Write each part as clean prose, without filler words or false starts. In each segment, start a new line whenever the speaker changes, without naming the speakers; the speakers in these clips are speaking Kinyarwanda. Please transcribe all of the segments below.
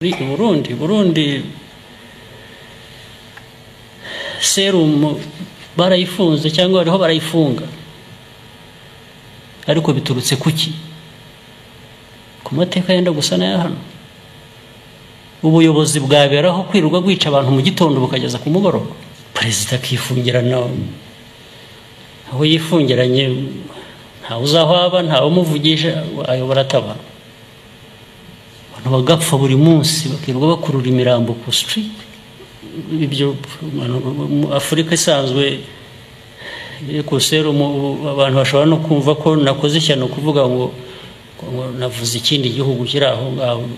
Burundi serumu barayifunze cyangwa bariho barayifunga, ariko biturutse kuki? Ku mateka yenda gusa n'aya hano. Ubuyobozi bwaberaho kwirirwa bwica abantu mu gitondo bukageza ku mugoroba, perezida akifungirana aho yifungiranye, ntawe uzaho aba, ntawe umuvugisha, ayobora ataba. Abantu bagapfa buri munsi, bakirirwa bakurura imirambo ku street. Ibyo Afurika isanzwe ku serumu, abantu bashobora no kumva ko nakoze ishyano kuvuga ngo navuze ikindi gihugu kiri aho ngaho,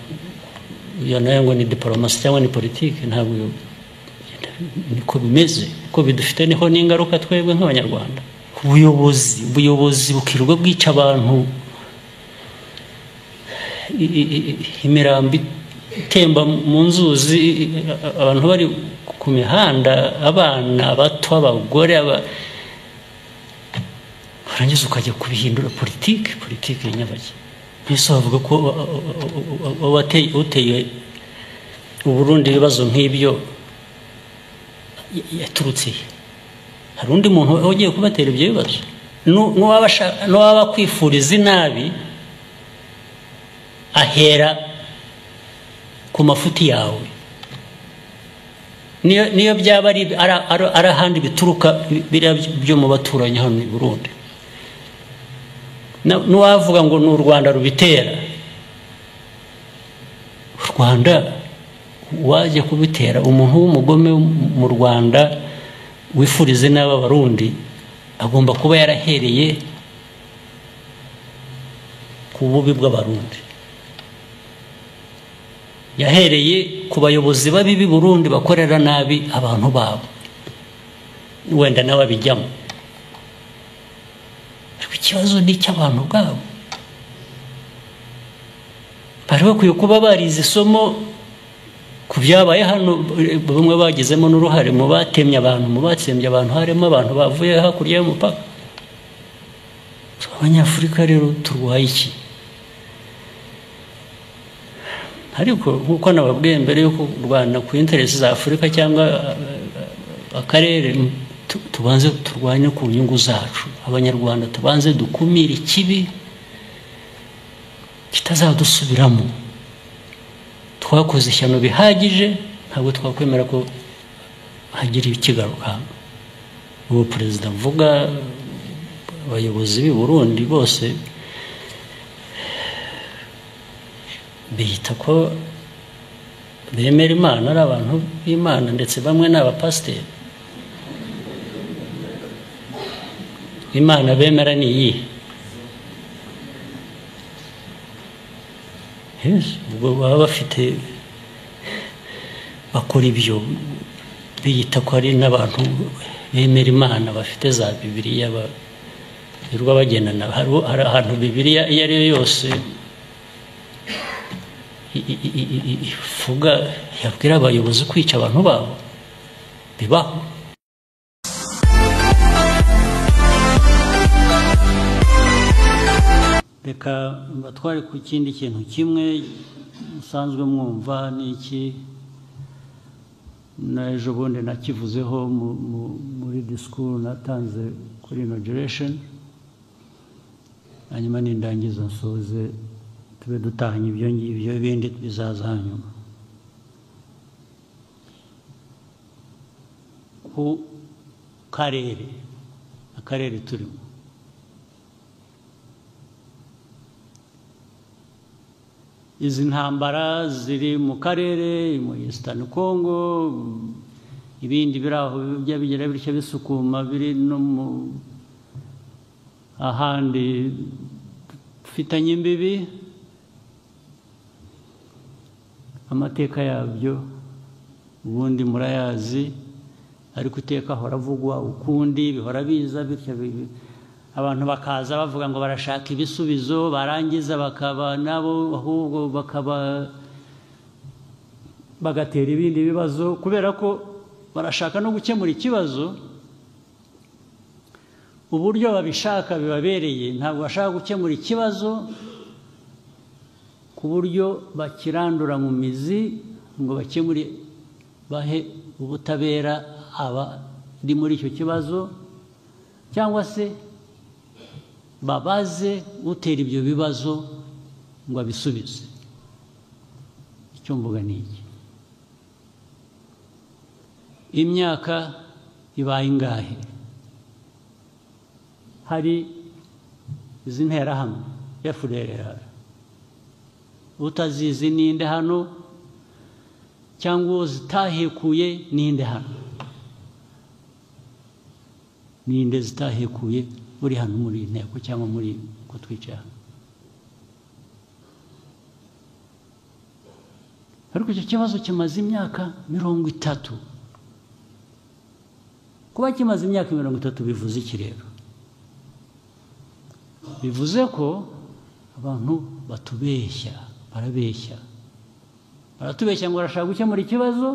iyo nayo ngo ni diplomasi cyangwa ni politiki. Ntabwo niko bimeze, kuko bidufite niho n'ingaruka twebwe nk'Abanyarwanda. Ubuyobozi bukirwa bwica abantu, imirambo itemba mu nzuzi, abantu bari ku mihanda, abana bato, abagore, warangiza ukajya kubihindura politiki. Politiki nyabaki? Mbese bavuga ko uteye Uburundi ibibazo nk'ibyo yaturutse he? Hari undi muntu ugiye kubatera ibyo bibazo? N'uwaba kwifuriza inabi ahera ku mafuti yawe. Niyo byaba ari ahandi bituruka, biriya byo mu baturanyi hano i Burundi, n'uwavuga ngo ni u Rwanda rubitera, u Rwanda wajya kubitera umuntu w'umugome mu Rwanda wifurize n'aba Barundi agomba kuba yarahereye ku bubi bw'Abarundi, yahereye ku bayobozi babi b'i Burundi bakorera nabi abantu babo, wenda nawe abijyamo. Ariko ikibazo ni icy'abantu ubwabo. Bari bakwiye kuba barize isomo ku byabaye hano, bamwe bagizemo n'uruhare mu batemye abantu, mu batsembye abantu, harimo abantu bavuye hakurya y'umupaka. Abanyafurika rero turwaye iki? Ariko nkuko nababwiye mbere yo kurwana ku interesi za Afurika cyangwa akarere, tubanze turwanye ku nyungu zacu. Abanyarwanda tubanze dukumire ikibi kitazadusubiramo. Twakoze ishyano bihagije, ntabwo twakwemera ko hagira ikigaruka. Ubu perezida mvuga, abayobozi b'i Burundi bose biyita ko bemera Imana, ari abantu b'Imana, ndetse bamwe ni abapasiteri. Imana bemera ni iyihe? Ubwo baba bafite, bakora ibyo biyita ko ari n'abantu bemera Imana, bafite za Bibiliya birirwa bagendana. Hari ahantu Bibiliya iyo ari yo yose ivuga yabwira abayobozi kwica abantu babo? Bibaho. Reka mbatware ku kindi kintu kimwe musanzwe mwumva, n'iki na ejo bundi nakivuzeho muri discours natanze kuri inauguration, hanyuma nindangiza nsoze tube dutahanye ibyo ngibyo, ibindi bizaza hanyuma. Ku karere, akarere turimo, izi ntambara ziri mu karere, mu Eastern Congo, ibindi biri aho bijya bigera bityo bisukuma, biri no mu ahandi dufitanye imbibi, amateka yabyo ubundi murayazi, ariko iteka ahora avugwa ukundi, bihora biza bityo abantu bakaza bavuga ngo barashaka ibisubizo, barangiza bakaba nabo ahubwo bakaba bagatera ibindi bibazo, kubera ko barashaka no gukemura ikibazo uburyo babishaka bibabereye. Ntabwo bashaka gukemura ikibazo ku buryo bakirandura mu mizi ngo bakemure bahe ubutabera abari muri icyo kibazo, cyangwa se babaze utera ibyo bibazo ngo abisubize. Icyo mvuga ni iki: imyaka ibaye ingahe hari izi nterahamwe FDLR, utazizi ninde hano, cyangwa uwo zitahekuye ninde hano, ninde zitahekuye uri hano muri inteko cyangwa muri ko twicaye hano? Ariko icyo kibazo kimaze imyaka 30. Kuba kimaze imyaka 30 bivuze iki rero? Bivuze ko abantu batubeshya, barabeshya, baratubeshya ngo barashaka gukemura ikibazo,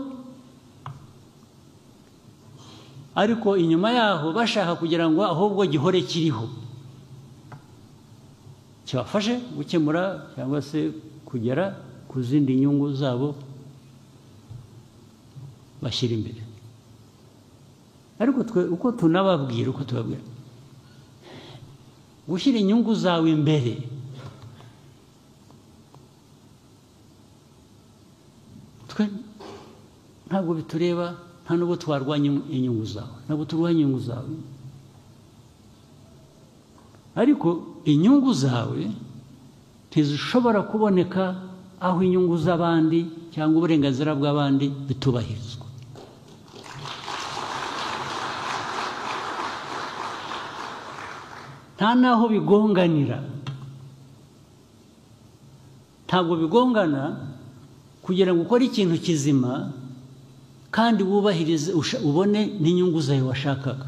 ariko inyuma yaho bashaka kugira ngo ahubwo gihore kiriho, kibafashe gukemura cyangwa se kugera ku zindi nyungu zabo bashyira imbere. Ariko twe uko tunababwira, uko tubabwira, gushyira inyungu zawe imbere twe ntabwo bitureba, nta nubwo twarwanya inyungu zawe, ntabwo turwanya inyungu zawe, ariko inyungu zawe ntizishobora kuboneka aho inyungu z'abandi cyangwa uburenganzira bw'abandi bitubahirizwa. Nta naho bigonganira, ntabwo bigongana kugira ngo ukore ikintu kizima kandi wubahirize ubone n'inyungu zawe washakaga.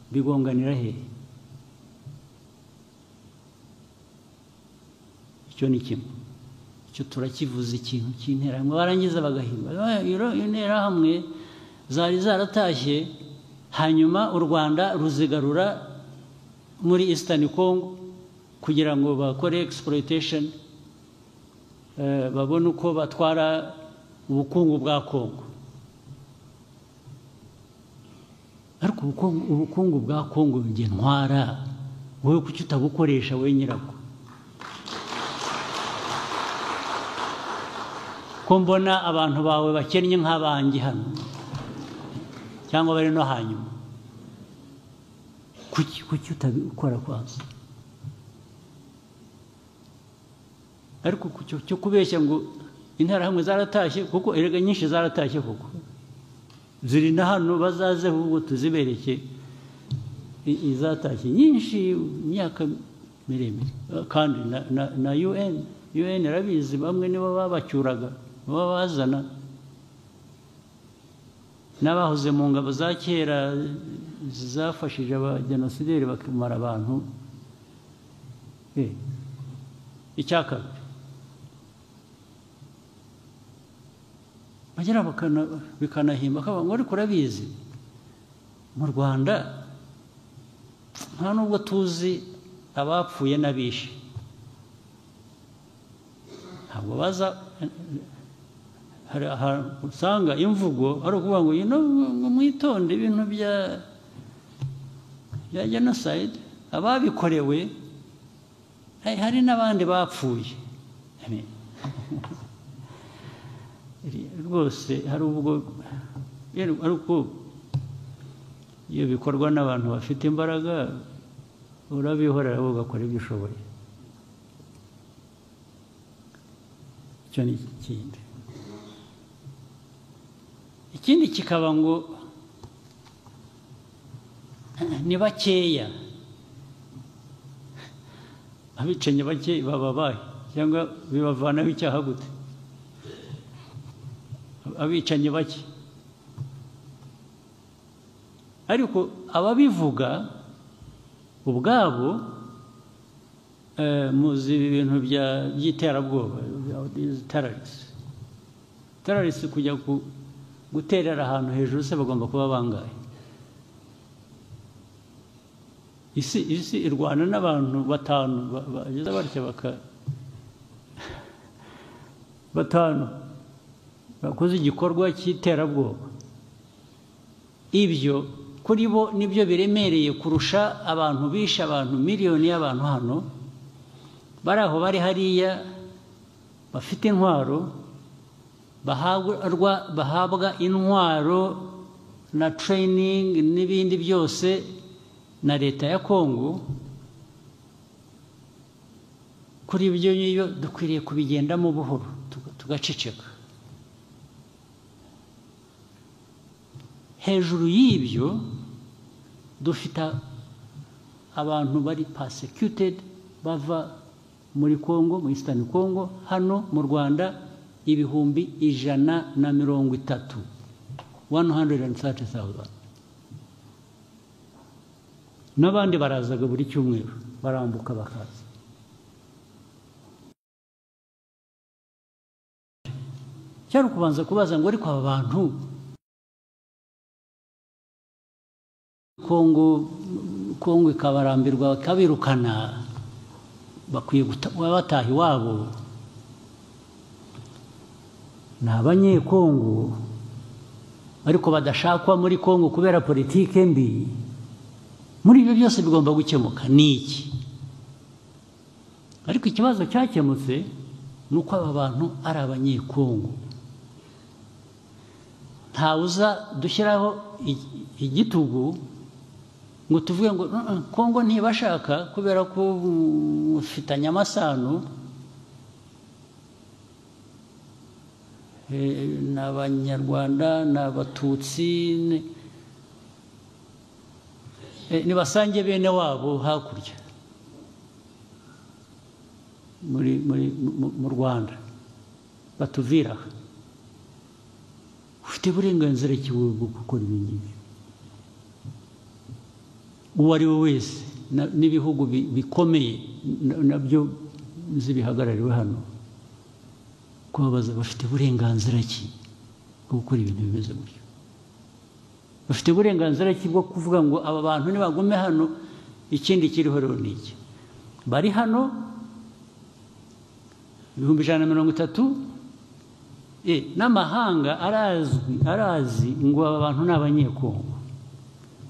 Bigonganira hehe? Icyo ni kimwe. Icyo turakivuze, ikintu cy'interahamwe barangiza bagahimba interahamwe zari zaratashye, hanyuma u Rwanda ruzigarura muri Eastern Congo kugira ngo bakore exploitation, babone uko batwara ubukungu bwa Congo. Ariko ubukungu bwa Congo nge ntwara, wowe kuki utabukoresha wowe nyirabwo? Ko mbona abantu bawe bakennye nk'abanjye hano cyangwa bari no hanyuma, kuki utabikora kwanza? Ariko cyo kubeshya ngo interahamwe zaratashye, kuko erega nyinshi zaratashye, kuko ziri na hano, bazaze ahubwo tuzibereke izatashye nyinshi imyaka miremire. Kandi na UN irabizi, bamwe nibo babacyuraga, babazana n'abahoze mu ngabo za kera zafashije abagenosideri bakamara abantu. Icya kabiri, bagera bikanahimba ngo ariko urabizi mu Rwanda nta nubwo tuzi abapfuye n'abishe, ntabwo baza. Hari ahantu usanga imvugo ari ukuvuga ngo ngo mwitonde ibintu bya genocide, ababikorewe hari n'abandi bapfuye. Rwose hari ubwo ariko iyo bikorwa n'abantu bafite imbaraga urabihorera ugakora ibyo ushoboye. Icyo ni ikindi. Ikindi kikaba ngo ni bakeya, abicanyi bake baba bahe cyangwa bibavanaho icyaha gute? Abicanyi bake. Ariko ababivuga ubwabo muzi ibintu by'iterabwoba, terrorists kujya guterera ahantu hejuru se bagomba kuba bangahe? Isi irwana n'abantu batanu bageze batya baka 5 bakoze igikorwa cy'iterabwoba, ibyo kuri bo nibyo biremereye kurusha abantu bishe abantu miliyoni y'abantu hano bari aho bari hariya bafite intwaro, bahabwa intwaro na training n'ibindi byose na leta ya Kongo. Kuri ibyo ngiyo dukwiriye kubigendamo buhoro, tugaceceka. Hejuru y'ibyo dufite abantu bari persecuted bava muri Kongo, muri Eastern Congo, hano mu Rwanda 130,000, 130,000. N'abandi barazaga buri cyumweru barambuka bakaza. Cyari kubanza kubaza ngo ariko aba bantu Kongo ikabarambirwa bakabirukana, bakwiye bataha iwabo. Ni abanyekongo ariko badashakwa muri Kongo kubera politike mbi. Muri ibyo byose bigomba gukemuka ni iki? Ariko ikibazo cyakemutse nuko aba bantu ari abanyekongo. Ntawuza dushyiraho igitugu ngo tuvuge ngo Kongo ntibashaka kubera ko ufitanye amasano n'abanyarwanda n'abatutsi, nibasange bene wabo hakurya muri mu Rwanda batuvira. Ufite uburenganzira ki bwo gukora ibi ngibi? Uwo ari we wese n'ibihugu bikomeye nabyo nzi bihagarariwe hano, kubabaza bafite uburenganzira ki bwo gukora ibintu bimeze gutyo? Bafite uburenganzira ki bwo kuvuga ngo aba bantu nibagume hano, ikindi kiriho rero ni iki? Bari hano 130,000, n'amahanga arazwi, arazi ngo aba bantu ni abanyekongo.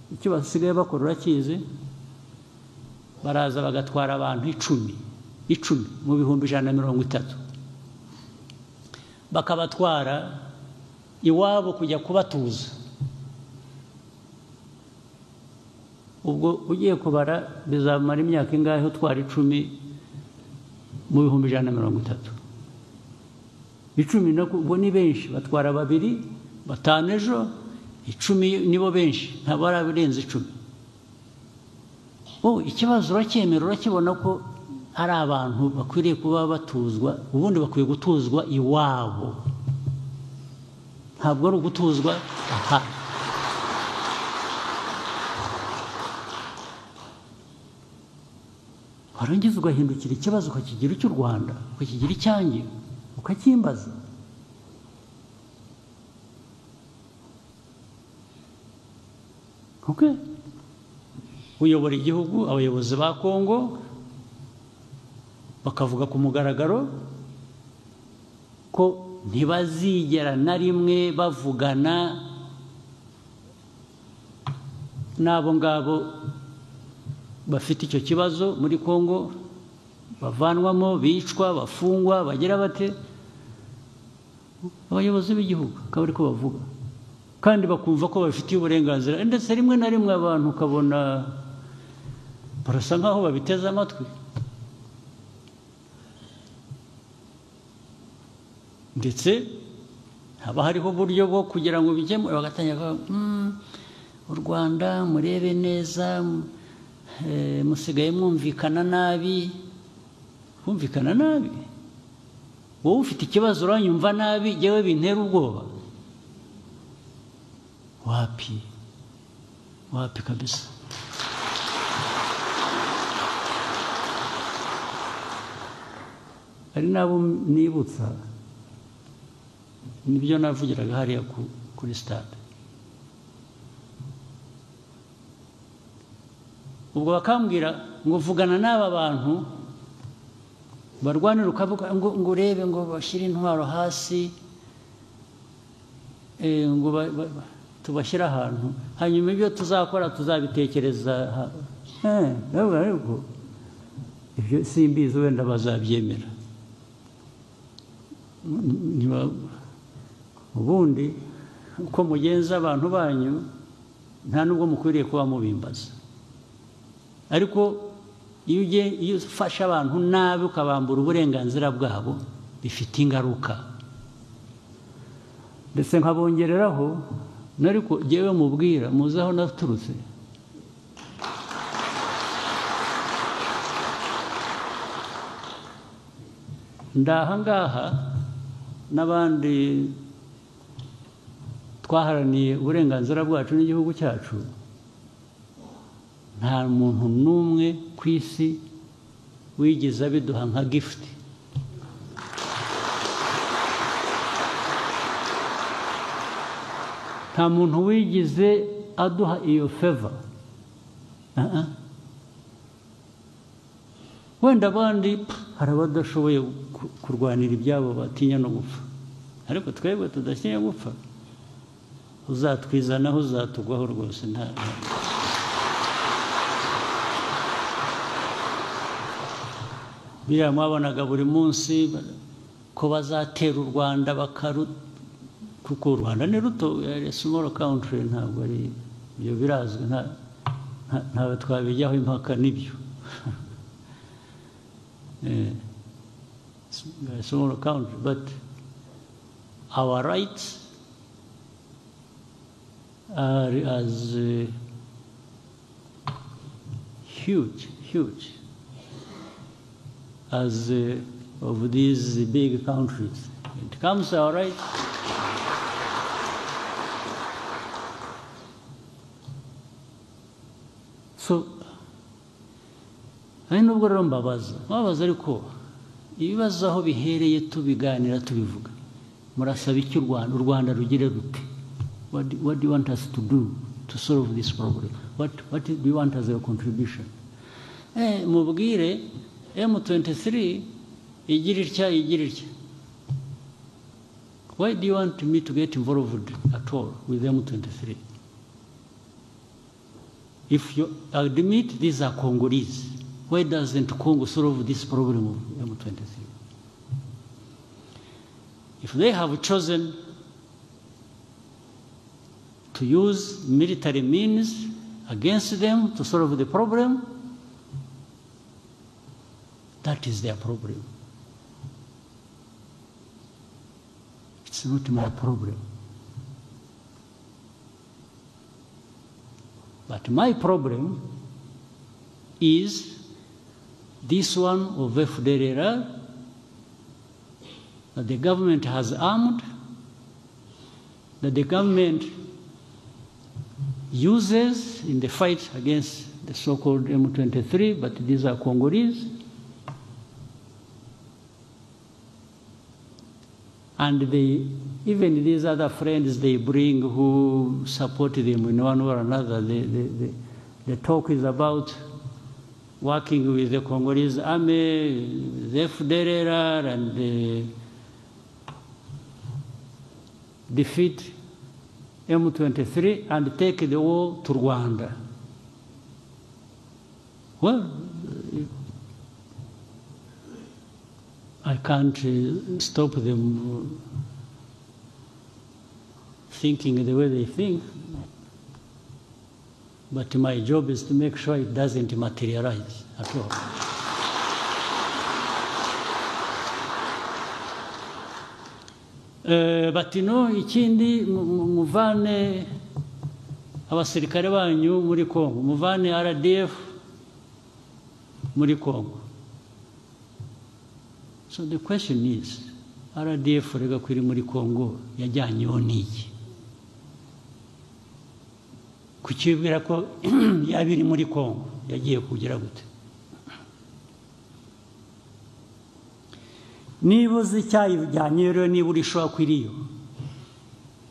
Icyo basigaye bakora urakizi, baraza bagatwara abantu 10 mu 130,000, bakabatwara iwabo kujya kubatuza. Ubwo ugiye kubara bizamara imyaka ingahe utwara 10 mu 130,000? 10 nako ni benshi, batwara 2 5 ejo, 10 nibo benshi, ntabwo arabirenze 10. Oh, ikibazo uracyemera, urakibona ko ari abantu bakwiriye kuba batuzwa, ubundi bakwiye gutuzwa iwabo, ntabwo ari ugutuzwa aha. Warangiza ugahindukira ikibazo ukakigira icy'u Rwanda, ukakigira icyanjye, ukakimbaza. Okay. Uyobora igihugu, abayobozi ba Kongo bakavuga ku mugaragaro ko ntibazigera na rimwe bavugana n'abo ngabo bafite icyo kibazo muri Kongo, bavanwamo, bicwa, bafungwa, bagira bate. Abayobozi b'igihugu akaba ariko bavuga, kandi bakumva ko bafitiye uburenganzira, ndetse rimwe na rimwe abantu ukabona barasa nkaho babiteze amatwi. Ndetse haba hariho uburyo bwo kugira ngo bijyemo, bagatangira u Rwanda murebe neza, musigaye mwumvikana nabi. Kumvikana nabi? Wowe ufite ikibazo uranyumva nabi, jewe bintera ubwoba. Wapi wapi kabisa. Ari nabo nibutsa nibyo navugiraga hariya kuri stade. Ubwo bakambwira ngo vugana n'aba bantu Barwanira ukavuga ngo urebe ngo bashyire intwaro hasi, ngo tubashyire ahantu, hanyuma ibyo tuzakora tuzabitekereza. Ariko ibyo simbizi, wenda bazabyemera. Ubundi uko mugenza abantu banyu nta nubwo mukwiriye kuba mubimbaza, ariko iyo ufashe abantu nabi ukabambura uburenganzira bwabo bifite ingaruka. Ndetse nkabongereraho, ariko jyewe mubwira muzi aho naturutse. Ndaha ngaha n'abandi twaharaniye uburenganzira bwacu n'igihugu cyacu, nta muntu n'umwe ku isi wigeze abiduha nka gift. Nta muntu wigeze aduha iyo favor. Wenda abandi hari abadashoboye kurwanira ibyabo batinya no gupfa, ariko twebwe tudatinya gupfa, uzatwizanaho uzatugwaho rwose. Nta biriya mwabonaga buri munsi ko bazatera u Rwanda bakaru, kuko u Rwanda ni ruto, small country, ntabwo ari ibyo birazwi, ntabwo twabijyaho impaka n'ibyo. Small country, but our rights are as huge as of these big countries. It comes our right. So, hari nubwo rero mbabaza ariko ibibazo aho bihereye tubiganira tubivuga, murasaba iki u Rwanda rugire rute? What do you want us to do to solve this problem? What do you want as a contribution? Mubwire M23 igira itya igira itya. Why do you want me to get involved at all with M23? If you admit these are Congolese, why doesn't Congo solve this problem of M23? If they have chosen to use military means against them to solve the problem, that is their problem. It's not my problem. But my problem is this one of FDLR that the government has armed, that the government uses in the fight against the so-called M23, but these are Congolese. And they, even these other friends they bring who support them in one or another, the talk is about working with the Congolese army, the FDLR, and the defeat M23 and take the war to Rwanda. Well, I can't stop them thinking the way they think, but my job is to make sure it doesn't materialize at all. But you know, ikindi muvane abasirikare banyu muri Congo, muvane RDF muri Congo. So the question is, RDF rega kwiri muri Congo yajyanyeho n'iki? Kukibwira ko yabiri muri Congo yagiye kugira gute? Niba uzi icyayijyanye rero, niba urishobora kwiriyo,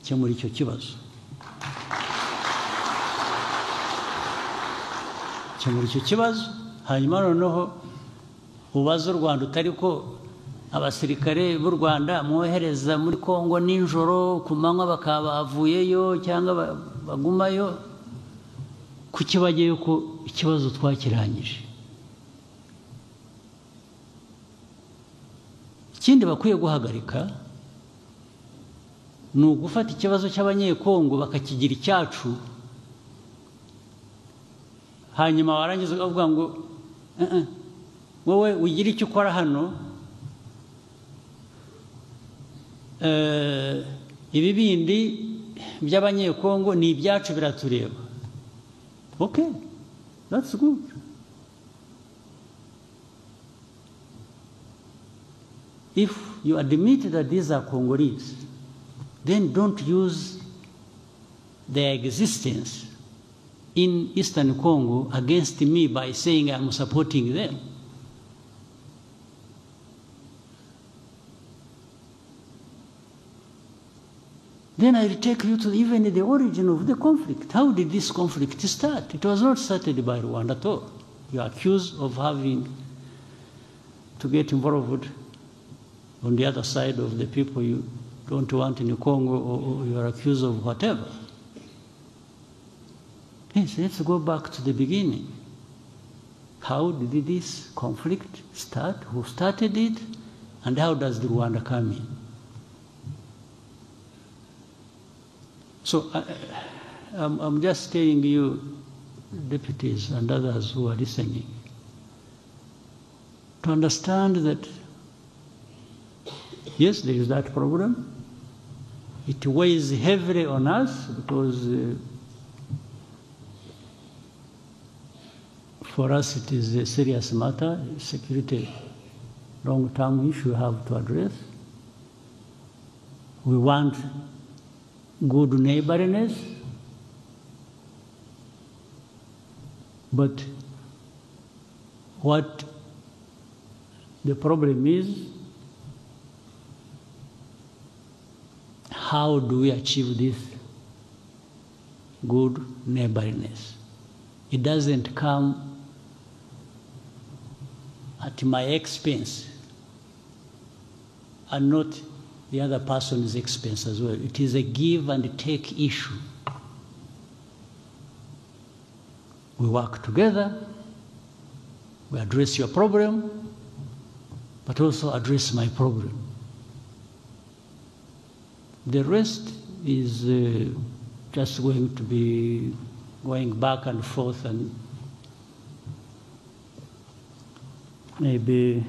kemura icyo kibazo. Kemura icyo kibazo, hanyuma noneho Ubaze u Rwanda utari ko abasirikare b'u Rwanda mwohereza muri Kongo nijoro ku manywa bakaba bavuyeyo cyangwa bagumayo, kuki bagiye ko ikibazo twakirangije? Ikindi bakwiye guhagarika ni ugufata ikibazo cy'abanyekongo bakakigira icyacu, hanyuma warangiza ukavuga ngo wowe ugira icyo ukora hano, ibi bindi by'abanyekongo ni ibyacu biratureba. Okay, that's good. If you admit that these are Congolese, then don't use their existence in Eastern Congo against me by saying I'm supporting them. Then I will take you to even the origin of the conflict. How did this conflict start? It was not started by Rwanda at all. You are accused of having to get involved on the other side of the people you don't want in Congo, or you are accused of whatever. Yes, let's go back to the beginning. How did this conflict start? Who started it? And how does the Rwanda come in? So I'm just telling you, deputies and others who are listening, to understand that, yes, there is that problem. It weighs heavily on us because for us it is a serious matter, security, long-term issue we have to address. We want good neighborliness, but what the problem is, how do we achieve this good neighborliness? It doesn't come at my expense and not the other person's expense as well. It is a give and take issue. We work together, we address your problem, but also address my problem. The rest is just going to be going back and forth and maybe.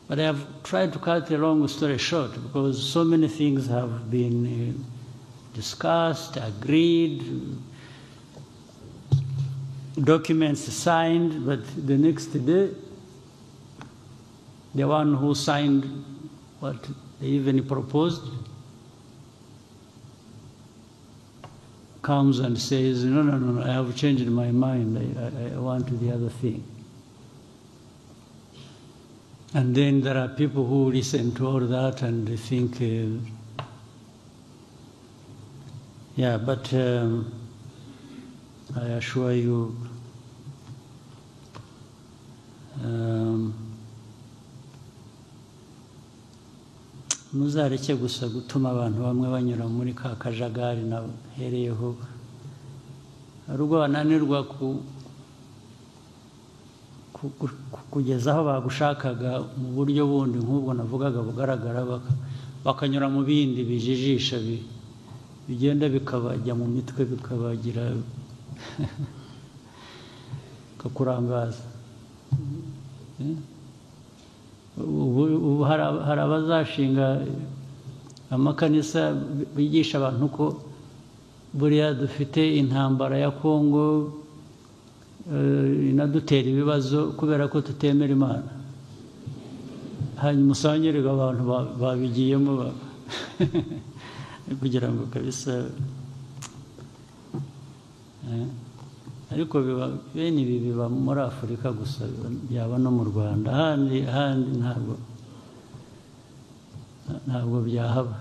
But I have tried to cut the long story short because so many things have been discussed, agreed, documents signed, but the next day, the one who signed what they even proposed comes and says, no, no, no, no, I have changed my mind, I want the other thing. And then there are people who listen to all that and they think, yeah, but I assure you, muzareke gusa gutuma abantu bamwe banyura muri ka kajagari nahereyeho, hari ubwo bananirwa kugeza aho bagushakaga mu buryo bundi nk'ubwo navugaga bugaragara, bakanyura mu bindi bijijisha bigenda bikabajya mu mitwe bikabagira kakurangaza. Ubu hari abazashinga amakanisa bigisha abantu ko buriya dufite intambara ya Kongo inadutera ibibazo kubera ko tutemera Imana, hanyuma usangirega abantu babigiyemo kugira ngo kabisa. Ariko biba bene ibi biba muri Afurika gusa, byaba no mu Rwanda ahandi ntabwo byahaba.